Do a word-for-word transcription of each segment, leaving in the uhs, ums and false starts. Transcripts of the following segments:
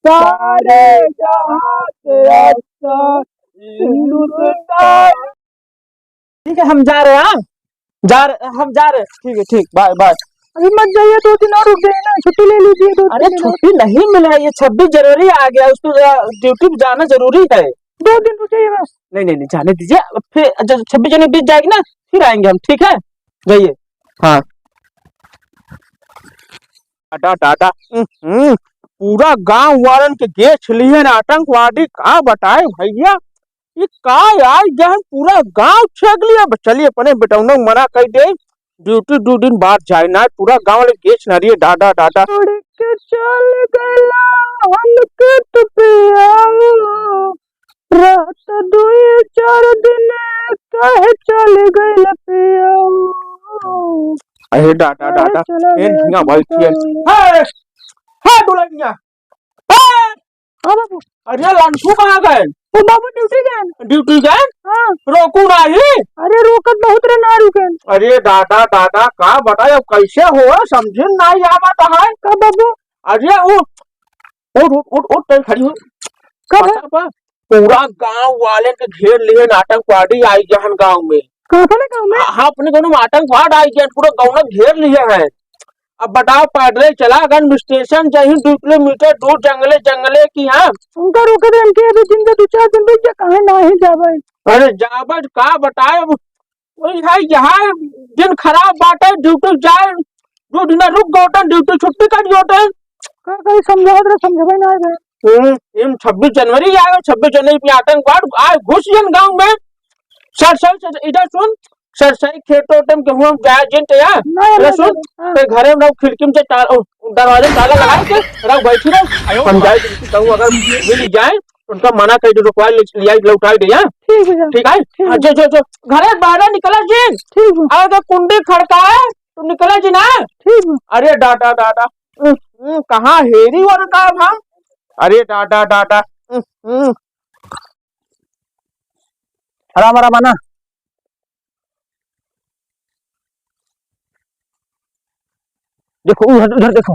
सारे जहां से अच्छा हिंदुस्तान। ठीक है, हम जा रहे हैं, हाँ? जा रहे, हम जा रहे हैं। ठीक है, ठीक, बाय, बाय। अभी मत जाइए, दो दिन और रुक जाइए ना, छुट्टी ले लीजिए दो अरे, तीन दिन और। छुट्टी नहीं मिला है, ये छब्बीस जनवरी आ गया, उसको जा-, ड्यूटी पे जाना जरूरी है। दो दिन रुक जाइए बस। नहीं, नहीं, नहीं, जाने दीजिए, अब फिर जब छब्बीस जनवरी बीत जाएगी ना, फिर आएंगे हम, ठीक है? जाइए। हाँ। टाटा, टाटा। हम्म, पूरा गांव वालन के गेछ लिहन आतंकवादी, का बताए भैया, ये का यार, जहन पूरा गांव छेक लिया। अब चलिए, अपने बेटौना मना कर दे, ड्यूटी दो दिन बाद जाए ना, पूरा गांव वाले गेछ ना रहिए, डाटा, डाटा। छोड़ के चल गइला हमके तू पियाऊ, रहत दुई चार दिन काहे चल गइल पियाऊ? अरे डाटा, काहे डाटा, चल ए गइल झिंगा भाई, पियाऊ? हे, हे दुलहिनिया, हे! हाँ बाबू। अरे लंठू कहाँ गए? ओ बाबू ड्यूटी गए। ड्यूटी गए? हाँ। रोकू नाही? अरे रोकत बहुत रहे, ना रुके। अरे डाटा, डाटा, का बताए, अब कैसे हो, समझे नाही आवत है। का बाबू? अरे वो उठ, उठ, उठ, उठ, तनी खड़ी हो। कब है? पता बा? पूरा गांव वाले के घेर लिए आतंकवादी आई गहन गांव में। कहाँ पर गांव में? हाँ, अपने गांव में आतंकवाद आई गए, पूरा गांव में घेर लिए हैं। अब बताओ, पैदल चला गन स्टेशन जहीं दो किलोमीटर दूर जंगले, जंगले की, हाँ। उनका रोके दे, इनके अभी दिन के दो चार दिन रुक जा, कहाँ नाही जावे। अरे जावे का बताए, अब वही है, यहाँ दिन खराब बाटे, ड्यूटी जाए, दो दिन रुक गए होते, ड्यूटी छुट्टी कर दिए होते। का करी, समझावत रहे, समझावे ना रहे। हम्म, इन छब्बीस जनवरी आ गए, छब्बीस जनवरी पे आतंकवाद आए घुस गए गांव में। सर, सर, सर, इधर सुन, सर, सही खेतों में गेहूं जाए जिन तो यार, नहीं, अरे नहीं, सुन, नहीं, हाँ। तो घरे में रहो, खिड़की में से ताला, ओ, दरवाजे में ताला लगा के रहो, बैठी रहो। हम जाए, कहूँ अगर मिल जाए, उनका मना कर दे, रुकवा ले, ले आई, लौटा दे, हाँ? ठीक है, ठीक है? ठीक है। हाँ, जो, जो, जो, घरे बाहर निकला जी। ठीक है। अगर कुंडी खड़का है, तो निकला जी ना। ठीक है। अरे डाटा, डाटा, हम्म, हम्म, कहाँ हेरी हो रखा है हम? अरे डाटा, डाटा, हम्म, हम्म। हरा मरा बना। देखो, उधर, उधर देखो,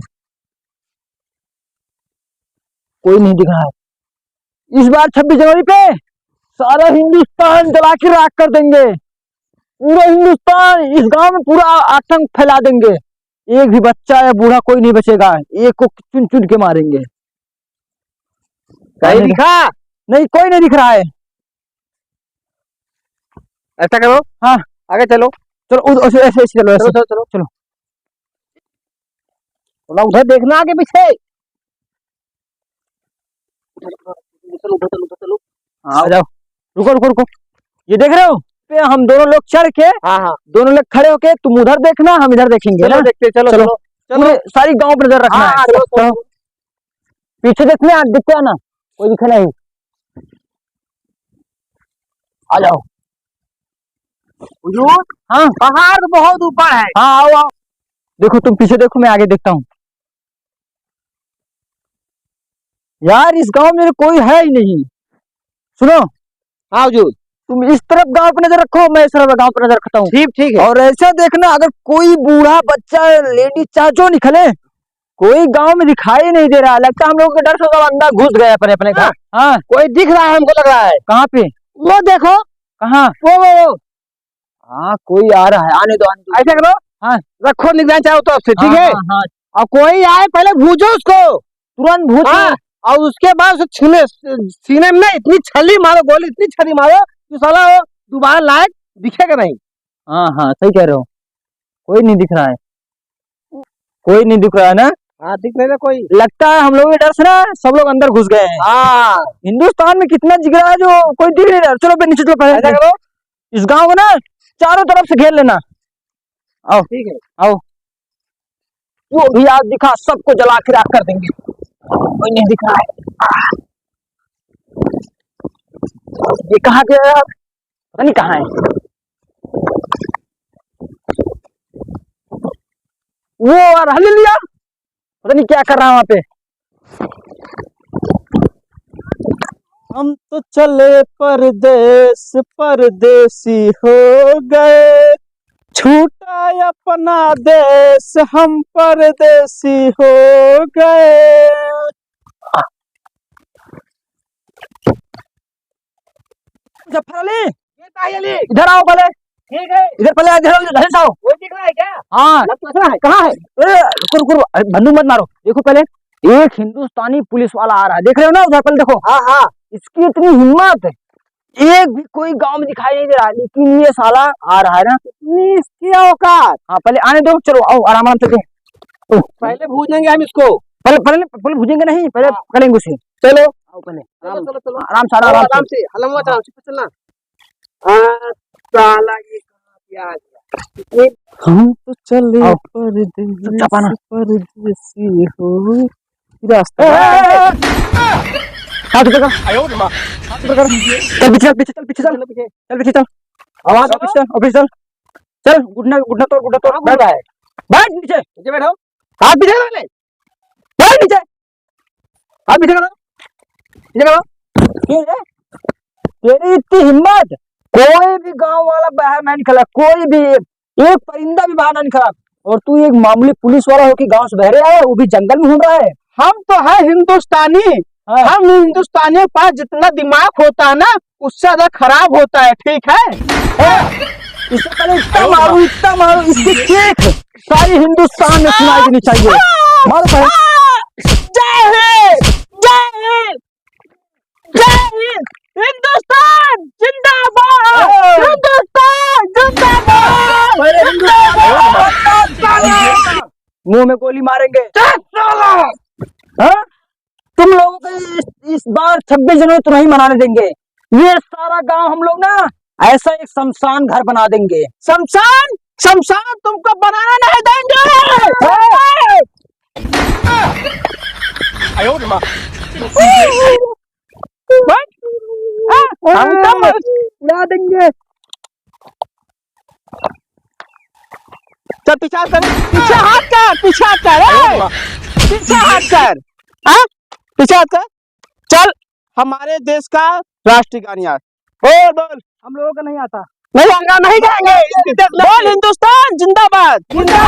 कोई नहीं दिख रहा है। इस बार छब्बीस जनवरी पे सारा हिंदुस्तान जला के राख कर देंगे। पूरा हिंदुस्तान, इस गांव में पूरा आतंक फैला देंगे। एक भी बच्चा या बूढ़ा कोई नहीं बचेगा, एक को चुन चुन के मारेंगे। कहीं दिखा? नहीं, कोई नहीं दिख रहा है। ऐसा करो। हाँ। आगे चलो। चलो, उध-, ऐसे, ऐसे, ऐसे चलो, ऐसे। चलो, चलो, चलो। चलो। थोड़ा उधर देखना आगे पीछे। उधर, उधर, उधर, उधर, उधर चलो। हाँ। आ जाओ। रुको, रुको, रुको। ये देख रहे हो? पे हम दोनों लोग चढ़ के, हाँ, हाँ। दोनों लोग खड़े होके, तुम उधर देखना, हम इधर देखेंगे, चलो, ना? देखते, चलो, चलो। चलो। चलो। पूरे सारी गांव पर नजर रखना हाँ, है। हाँ, चलो, चलो, चलो। चलो। पीछे देखना, दिखते ना, कोई दिखे नहीं। आ जाओ। हुजूर, हाँ। पहाड़ तो बहुत ऊपर है। हाँ, आओ, आओ। देखो, तुम पीछे देखो, मैं आगे देखता हूँ। यार, इस गांव में कोई है ही नहीं। सुनो। हाँ हुजूर। तुम इस तरफ गांव पे नजर रखो, मैं इस तरफ गांव पे नजर रखता हूँ। ठीक, ठीक है। और ऐसा देखना, अगर कोई बूढ़ा, बच्चा, लेडीज, चाहे जो निकले, कोई गांव में दिखाई नहीं दे रहा। लगता है हम लोगों के डर से सब अंदर घुस गए अपने, अपने घर। हाँ। हाँ। कोई दिख रहा है, हमको लग रहा है। कहाँ पे? वो देखो। कहाँ? वो, वो, वो। हाँ, कोई आ रहा है, आने दो, आने दो। ऐसा करो। हाँ। रखो निगरानी चारों तरफ से, ठीक हाँ, है? हाँ, हाँ। और कोई आए, पहले भूंजो उसको। तुरंत भूंज हाँ। लो। और उसके बाद उसे छीने, सीने में इतनी छल्ली मारो, गोली इतनी छल्ली मारो कि साला वो दोबारा लायक दिखेगा नहीं। हाँ, हाँ, सही कह रहे हो, कोई नहीं दिख रहा है। कोई नहीं दिख रहा है ना? हाँ, दिख नहीं रहा कोई। लगता है हम लोग के डर से ना सब लोग अंदर घुस गए हैं। हाँ। हिंदुस्तान में कितना जिगरा है जो कोई दिख नहीं रहा। चलो बे, नीचे चलो पहले। ऐसा करो। इस गांव को ना चारों तरफ से घेर लेना। आओ। ठीक है। आओ। वो भी आज दिखा, सबको जला के राख कर देंगे। कोई नहीं दिख रहा है। ये कहाँ गया यार? पता नहीं कहाँ है। वो यार, हल लिया, पता नहीं क्या कर रहा है वहाँ पे। हम तो चले परदेस, परदेसी हो गए, छूटा अपना देश, हम परदेसी हो गए। जफर अली, ये ताई अली। इधर आओ पहले। ठीक है। इधर पहले, इधर आओ, इधर आओ। वो दिख रहा है क्या? हाँ। लग तो रहा है, कहाँ है? ए, रुको, रुको, रुको, अरे बंदूक मत मारो। देखो पहले, एक हिंदुस्तानी पुलिस वाला आ रहा है, देख रहे हो ना? उधर पहले देखो। हाँ, हाँ। इसकी इतनी हिम्मत, एक भी कोई गांव में दिखाई नहीं दे रहा, लेकिन ये साला आ रहा है ना। इतनी इसकी औकात। हाँ, पहले आने दो, चलो आओ, आराम आराम से। ओ। पहले भूजेंगे हम इसको। पहले, पहले, पहले भूजेंगे नहीं, पहले हाँ। पकड़ेंगे उसे। चलो। आओ पहले, चलो, आराम, चलो, चलो। आराम से, आराम, चलो, आराम आराम से। से, हलवा हाँ। आराम से चलना। हाँ, साला ये कहाँ से आ गया? ये हम तो चले आओ। परदेस, चुपचाप आना। परदेसी हो। रास्ता ए, ए, ए, ए, ए। हाथ ऊपर कर। आयो रे माँ। हाथ ऊपर कर। चल पीछे, चल पीछे, चल पीछे, चल। चलो पीछे। चल पीछे, चल। आवाज चल पीछे, चल, पीछे, चल। चल, घुटना, घुटना तोड़, घुटना तोड़। कहाँ बैठ। घूम रहा है? बैठ नीचे। नीचे बैठो। हाथ पीछे कर ले। बैठ नीचे। हाथ पीछे करो। पीछे करो। ये है। तेरी इतनी हिम्मत, कोई भी गांव वाला बाहर नहीं निकला, कोई भी एक, एक परिंदा भी बाहर नहीं निकला, और तू एक मामूली पुलिस वाला होके गांव से बहरे आया, वो भी जंगल में घूम रहा है। हम तो है हिंदुस्तानी, हाँ। हम हिंदुस्तानियों के पास जितना दिमाग होता है ना, उससे ज्यादा खराब होता है, ठीक है? हाँ। इससे पहले इतना मारो, इतना मारो, इसकी चीख सारी हिंदुस्तान में सुनाई देनी चाहिए। मारो पहले। जय हिंद, जय हिंद, जय हिंद, हिंदुस्तान जिंदाबाद, हाँ। हिंदुस्तान जिंदाबाद, अरे हिंदुस्तान जिंदाबाद। मुंह में गोली मारेंगे। चल साला। हाँ? तुम लोगों को इस, इस बार छब्बीस जनवरी तो नहीं मनाने देंगे। ये सारा गांव हम लोग ना ऐसा एक शमशान घर बना देंगे। शमशान? शमशान तुमको बनाना नहीं देंगे। आयो रे माँ। हम तो उड़ा देंगे। चल पीछे हाथ कर, पीछे हाथ कर, पीछे हाथ कर, ए! पीछे हाथ कर, हाँ? पीछे हाथ कर। चल, हमारे देश का राष्ट्रीय गान यार। बोल, बोल। हम लोगों का नहीं आता। नहीं आता, नहीं गाएंगे। इसकी देश में बोल, हिंदुस्तान जिंदाबाद। जिंदाबाद।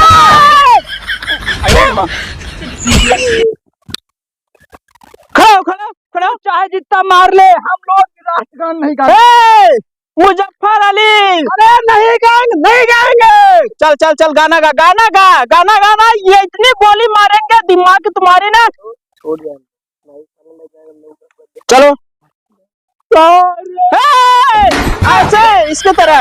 खड़ा हो, खड़ा हो, खड़ा हो। चाहे जितना मार ले, हम लोग राष्ट्रगान नहीं गाएंगे। ए, मुजफ्फर अली। अरे नहीं गाएंगे, नहीं गाएंगे। चल, चल, चल, गाना गा, गाना गा, गाना गाना। ये इतनी गोली मारेंगे, दिमाग तुम्हारी ना। छोड़ यार। चलो। ए, ऐसे, इसके तरह।